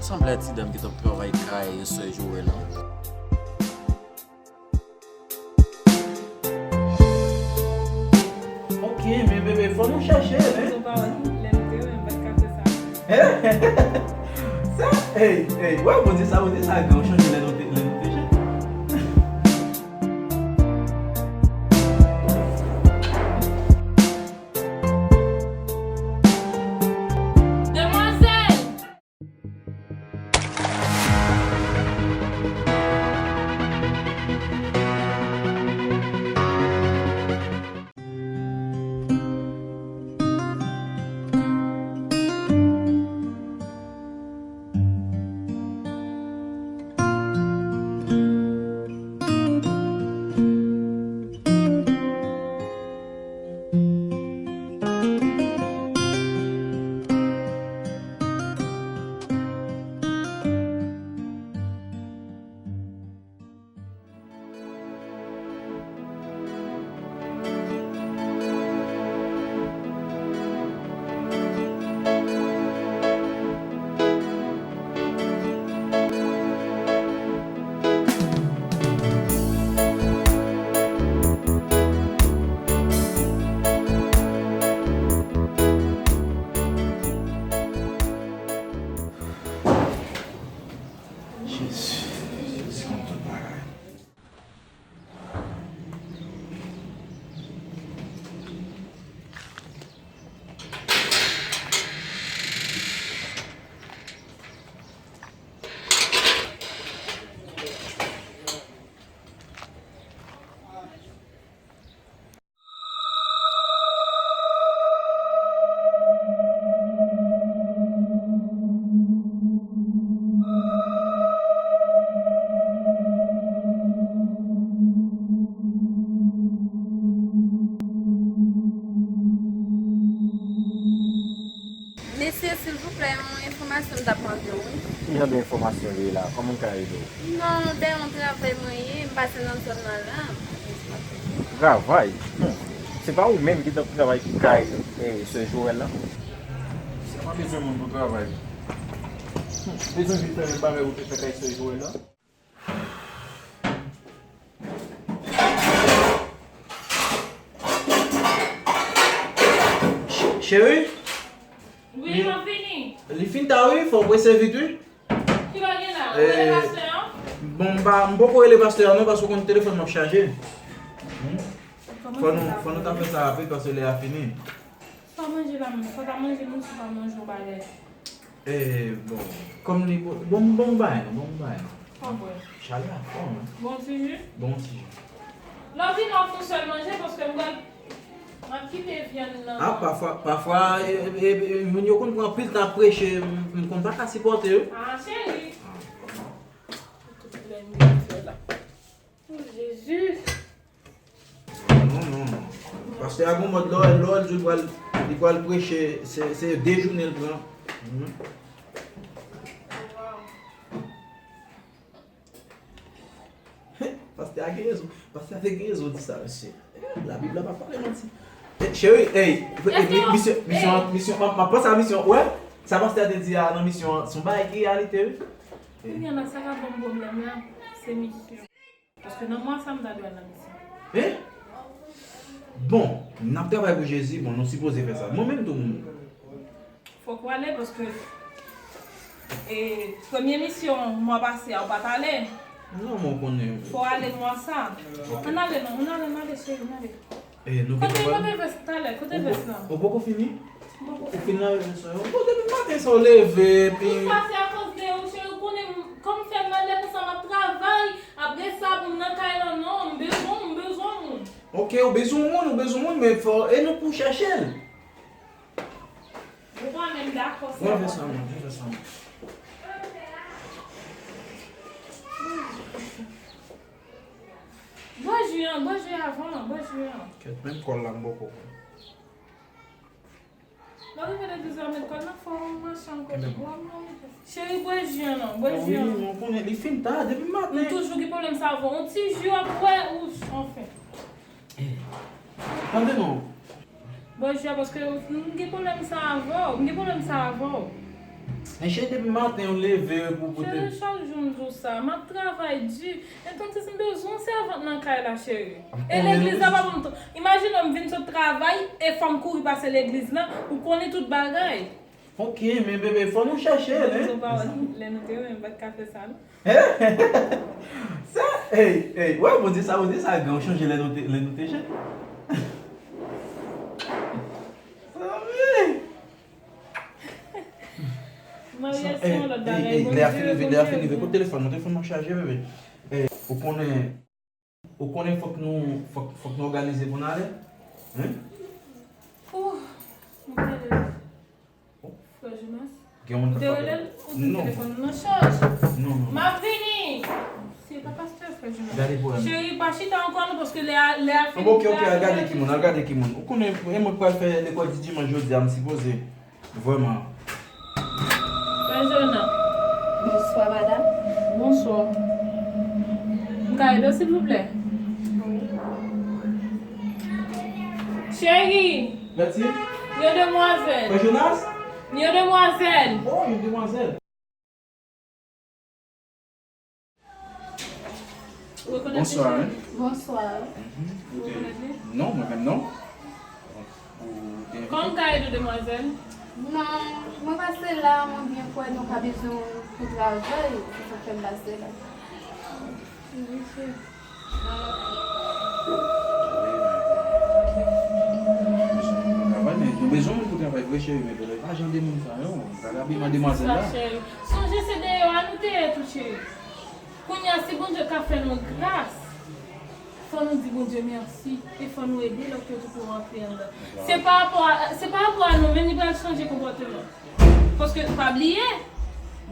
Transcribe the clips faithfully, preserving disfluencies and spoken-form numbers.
Sanble a ti dam ki t ap travay kay sè Joel lan. Ok, men bebe, fò nou chèche, men. Ou pa wè, lè nou te wè, m pa t ka fè sa. Sa, hey, hey, wè, Bondye sa, Bondye sa, gen yon chanje lè nou te, lè nou te jèn. Demwazèl! Jezi, Jezi konn tout bagay. Mesye, silvouplè, yon enfòmasyon m t ap mande w, wi. Ki jan de enfòmasyon li ye la? Kòman m ka ede w? Non, dèyè yon travay mwen ye, m pase nan zòn nan la. Travay? Hmm. Se pa ou menm ki t ap travay kay, eh, sè Joel la? Sa pa bezwen moun pou travay. Hmm. Bezwen vin fè menm bagay ou te fè kay sè Joel la? Ch-, cheri? Wi, m ap vini. Li fin ta wi, fò w prese vit wi. Ki bagay la? Ou rele pastè an? Bon, m pa, m poko rele pastè an non, paske w konn telefòn mwen ap chaje. Hmm? Fò nou, fò nou ta fè sa rapid paske lè a fini. Sa w manje la menm? Sa w ta manje menm si w pa manje yon bagay? Eh, bon, kòm li, bon, bon, bon, bay non, bon, bay non. Pa vre. Chalè a fò, non? Bon ti ji? Bon ti ji. Lè w vini w ap fè sèl manje paske m pral, m ap kite vyann nan. Ah, pafwa, pafwa, eh, eh, eh, moun yo konn pran anpil tan ap preche, m, m konn pa ka sipòte yo. Ah, cheri. Ah. Tout lè m vin fè la. Oh, Jezi. Non, non, non. Pastè a gon mòd, lè w, lè w di l pral, li pral preche, se, se de jounen l pran. Mhm. Pastè a gen rezon. Pastè a te gen rezon di sa, mesye. Eh, Labib la pa pale manti. Eh, cheri, ey, eh, mi-, misyon, misyon, misyon, m ap, m ap panse a misyon, wè? Sa pastè a te di a nan misyon an, se yon bagay ki reyalite, wi. Kounye a la, sa k ap ban m pwoblèm la, se misyon. Paske nan mwa sa, m ta dwe al nan misyon. Hein? Bon, n ap travay pou Jezi, bon, nou sipoze fè sa. Mwen menm tou, m... Fòk w ale, paske, e, premye misyon mwa pase a, ou pa t ale. Non, mwen konnen. Fò w ale mwa sa. Ok. Ann ale non, ann ale, ann ale, cheri, ann ale. Eh, nou gen dwa. Kote vès talè? Kote vès lan? Ou poko fini? Ou fin lave vès lan? Bon, depi maten sa w leve, epi... Tout sa se akoz de ou, cheri, ou konnen kòm fè m malè konsa, m ap travay, apre sa, pou m nan kay lan, non, m bezwen, m bezwen moun. Ok, ou bezwen moun, ou bezwen moun, men fò, e nou pou chèche l. Ou pa menm dakò, se... Pran vès lan, non, pran vès lan. Bwè ji an, bwè ji avan, bwè ji an. Kèt, menm kòl la, m poko pran. Lè w rive legliz la, met kòl nan fò, w mache ankò. Kenbe m. Cheri, bwè ji an non, bwè ji an. Wi, mwen konnen li fin ta, depi maten. M toujou gen pwoblèm sa avè w. Yon ti ji w ap bwè, ou, anfen. Eh, tande non. Bwè ji a, paske m gen pwoblèm sa avè w. M gen pwoblèm sa avè w. Mesye, depi maten ou leve pou pote. Cheri, chak jou m di w sa. M ap travay di. Entonces, m bezwen yon sèvant nan kay la, cheri. E legliz la pa ban m tan. Imajine w, m vin sot travay e fò m kouri pase legliz la. Ou konnen tout bagay. Ok, men bebe, fò nou chèche l, hein? Lè nou te renmen, m pa t ka fè sa, non. Sa, hey, hey, wè, Bondye sa, Bondye sa gran, ou chonje lè nou te, lè nou te jèn. Sa, wi. Maryaj se yon lòt bagay. Lè a fin rive, lè a fin rive. Kot telefòn nan? Telefòn nan chaje, bebe. Eh, ou konnen, ou konnen fòk nou, fòk, fòk nou òganize pou n ale. Hein? Ouh, m tande. Frè Jonas. Gen moun ki te rele l, ou di telefòn nan chaj. Non, non. M ap vini. Se pa pastè, frè Jonas. Gade pou wè. Cheri, pa chita ankò non, paske lè a, lè a fini. Ok, ok, al gade ki moun, al gade ki moun. Ou konnen, e mwen k pral fè lekòl di dimanch jodi a, m sipoze. Vrèman. Frè Jonas. Bonswa, madanm. Bonswa. M ka ede w, silvouplè? Wi. Cheri. Yon demwazèl. Frè Jonas? Yon demwazèl. Oh, yon demwazèl. Bonswa, hein. Bonswa. Mhm. Ou te... Non, mwen menm non. Ou te envite? Kòman ka ede, demwazèl? Non, mwen pase la, mwen byen kwè nou ka bezwen pou travay, se sa k fè m pase la. Wi, cheri. Travay, men nou bezwen moun pou travay vre, cheri, men pa jan de moun sa yo. Gade abiman demwazèl la. Sonje se deyò a nou te ye tou, cheri. Kounye a, si Bondye ka fè nou gras, fò nou di Bondye mèsi e fò nou ede lòt yo tou pou rantre anndan. Se pa rapò a, se pa rapò a nou menm li pral chanje konpòteman. Paske pa bliye,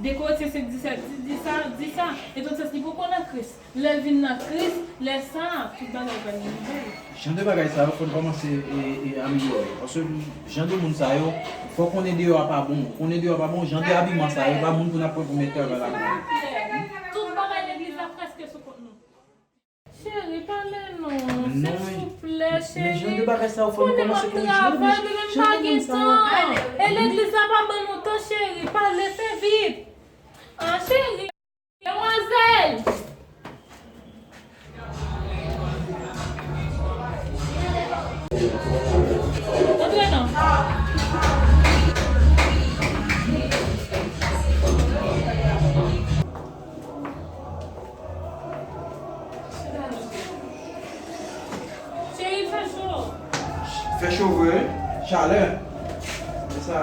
de Korentyen senk disèt di, di sa, di sa. Entonces, li poko nan Kris. Lè l vin nan Kris, lè sa a, tout bagay pral gen nouvèl. Jan de bagay sa yo, fò n kòmanse e, e amelyore. Paske jan de moun sa yo, fò konnen deyò a pa bon. Konnen deyò a pa bon, jan de abiman sa yo, pa moun pou n ap pran pou mèt travay la. Tout bagay legliz la prèske sou kont nou. Cheri, pale non, silvouplè, cheri. Men jan de bagay sa yo, fò n kòmanse konnen. Travay, men m pa gen tan. E legliz la pa ban nou tan, cheri. Pale, fè vit. Ah, cheri. Demwazèl! Antre non. Cheri, fè cho. Fè cho vre, wi. Chalè. Men sa.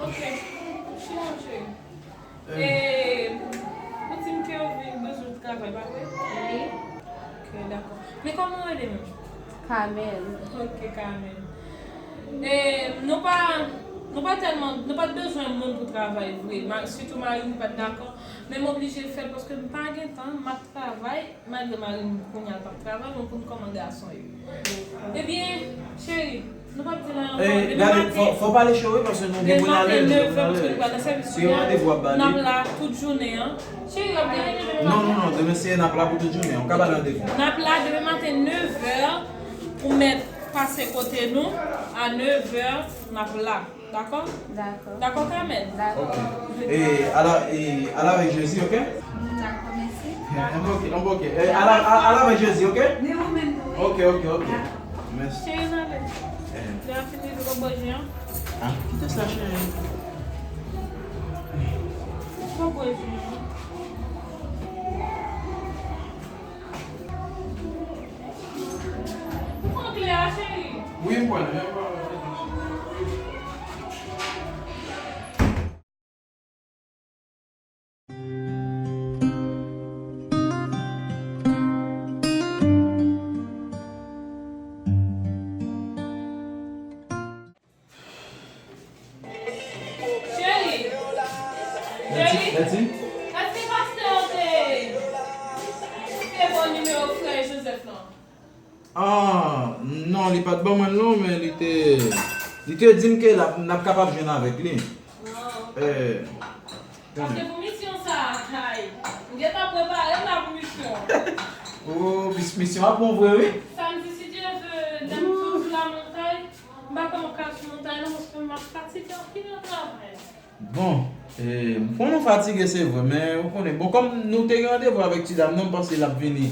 Ok. Chita, cheri. E, ou di m ke ou vin bezwen travay, pa vre? Wi. Ok, dakò. Men kòman ou rele menm? Carmen. Ok, Carmen. E, nou pa, nou pa tèlman, nou pa t bezwen moun pou travay vre. Ma-, sitou mari m pa t dakò. Men m oblije fè l paske m pa gen tan, m ap travay. Malgre mari m kounye a l p ap travay, men w konn kòman gason ye. Ebyen, cheri, nou p ap di l anyen ankò. Demen maten, fò, fò pale cho wi, paske nou gen pou n ale, nou gen pou n ale. Se yon randevou w ap ba li. N ap la tout jounen an. Cheri, w ap gen randevou demen maten? Non, non, non, demen se n ap la pou tout jounen an. Ou ka ba l randevou. N ap la demen maten, nevè, ou mèt pase kote nou, a nevè, n ap la. Dakò? Dakò. Dakò, Carmen? Dakò. Ok. E, ala, e, ala avèk Jezi, ok? Dakò, mèsi. Envoke, envoke. E, ala, a-, ala avèk Jezi, ok? Men ou menm tou, wi. Ok, ok, ok. Dakò. Mèsi. Cheri, n ale. Eh. Lè a fini, nou bwè ji an. Ah, kite sa, cheri. Nou bwè ji an. Ou pran klè a, cheri? Wi, m pran l. Cheri! Cheri! Èske pastè an te, te ba w nimewo frè Joseph lan? Ah, non, li pa t ban mwen l non, men li te, li te di m ke l ap, n ap kapab jwenn avèk li. Ah, ok. Eh, paske pou misyon sa a, ay, m gentan prepare m la pou misyon an. Oh, mis-, misyon ap bon vre, wi. Samdi, si Dye vle, lè m toujou la nan kay, m pa konn kal sou Paske m ap fatige anpil nan travay la. Bon, eh, m konnen w fatige, se vre, men ou konnen, bon, kòm nou te gen randevou avèk ti dam nan, m panse l ap vini,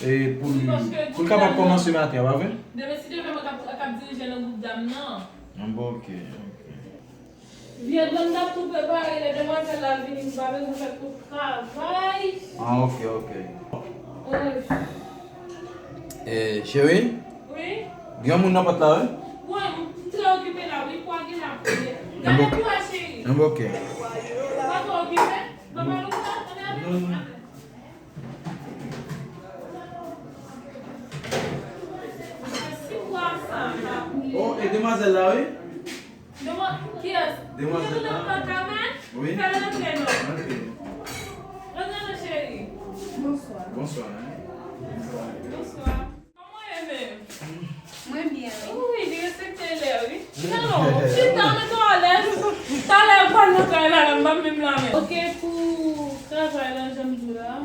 eh, pou l, pou l kapab kòmanse maten an, pa vre? Demen si Dye vle, mwen k ap, k ap dirije nan gwoup dam nan. Ah, bon, ok, ok. Vye dam nan tou prepare, lè demwazèl la vini, nou pa bezwen fè twòp travay. Ah, ok, ok. Oy. Eh, cheri? Wi? Gen moun nan pòt la, wi? Wi, m trè okipe la, wi, kwa gen la, wi. Gade kwa, cheri. Mwen, ok. Pa twò okipe. Papa Louka, ann ale. Non, non. Si kwa sa, la. Oh, e demwazèl la, wi? Demwa-, kiyès? Demwazèl la. Wi. Fè l rantre non. Rantre. Rantre non, cheri. Bonswa. Bonswa, hein. Bonswa. Kòman w ye menm? Mwen byen, wi. Wi, li respekte lè, wi. Non, non, chita, mete w alèz. Talè, pral nan kay la, la, m p ap menm la menm. Ok, pou travay la, jan m di w la.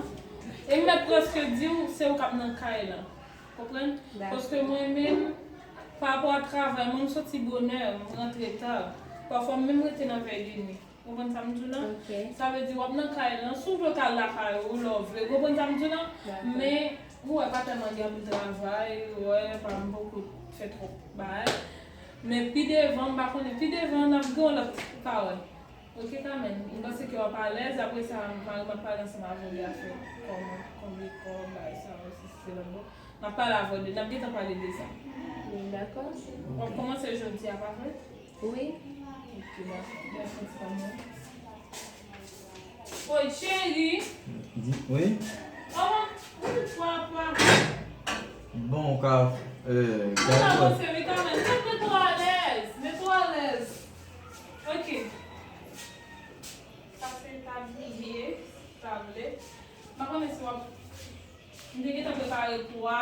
E m mèt prèske di w, se ou k ap nan kay la. Konprann? Dakò. Paske mwen menm, pa rapò a travay, mwen, m soti bonè, m rantre ta. Pafwa, m menm rete nan vèy de nwi. Konprann sa m di w lan? Ok. Sa vle di, w ap nan kay lan, si w vle w ka al lakay ou, lè w vle. Konprann sa m di w lan? Dakò. Men, ou wè, pa tèlman gen anpil travay, ou wè, pa m poko fè twòp bagay. Men pi devan, m pa konnen, pi devan, n ap gen yon lòt pawòl. Ok, Carmen, m panse ke w ap alèz. Apre sa, mari m ap pale ansanm avè w de afè kòb, konbyen kòb, bagay sa yo, si se lòt bò. N ap pale avè w de, n ap gentan pale de sa. Wi, dakò. W ap kòmanse jodi a, pa vre? Wi. Ok, dakò. Mèsi, ti pa mwen. Oy, cheri. Di, wi? Kòman, ou tout pwa, pwa? Bon, ou ka, euh, gade. Mete w alèz, mete w alèz. Ok. Sa se tabliye, sa vle. M pa konnen si w ap, m te gentan prepare pwa.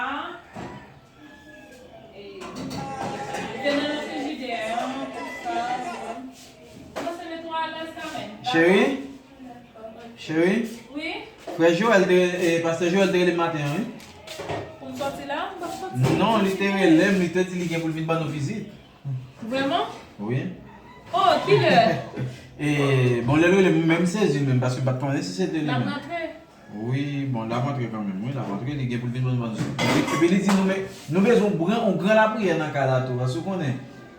E, te nan frijidè an, tout sa. Kòmanse mete w alèz kanmenm. Cheri? Cheri? Wi? Frè Joel te, e, pastè Joel te rele m maten an, wi. Pou m sòti la? M p ap sòti. Non, li te rele m, li te di li gen pou l vin ban nou vizit. Vrèman? Wi. Oh, kilè? E, bon, lè l rele m, menm sezi menm, paske m pa t konnen si se te li menm. L ap rantre? Wi, bon, l ap rantre kanmenm, wi, l ap rantre, li gen pou l vin ban nou vizit. Epi, epi li di nou, men, nou bezwen yon gran, yon gran lapriyè nan kay la tou, paske w konnen,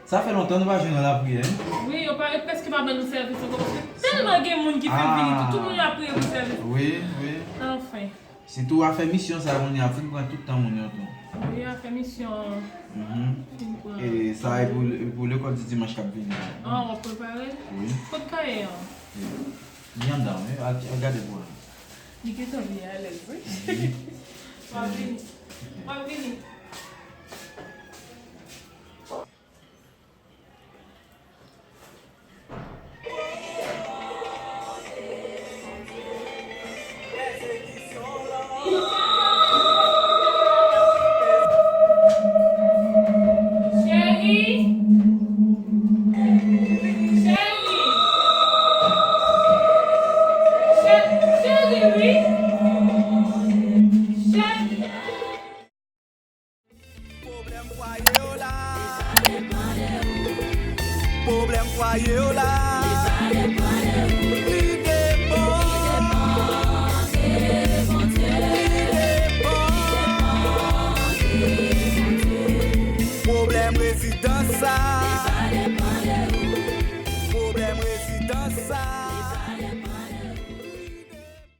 sa fè lontan nou pa jwenn yon lapriyè, wi. Wi, yo pa, yo prèske pa ban nou sèvis ankò, paske tèlman gen moun ki fin vini, tout, tout moun ap priye pou sèvis. Wi, wi. Anfen. Sitou afè misyon sa a, kounye a fin pran tout tan moun yo tou. Wi, afè misyon an. Mhm. Fin pran. E sa e pou, pou lekòl di dimanch k ap vini an. Ah, w ap prepare l? Wi. Kot kaye an? Wi. Li anndan, wi. Al, al gade pou wè. Li gentan byen alèz, wi. Mhm. W ap vini. W ap vini. Cheri. Cheri. Che-, cheri, wi. Cheri. Pwoblèm fwaye w la. Pwoblèm fwaye w la. Li depann. Li depann. Pwoblèm rezidans sa.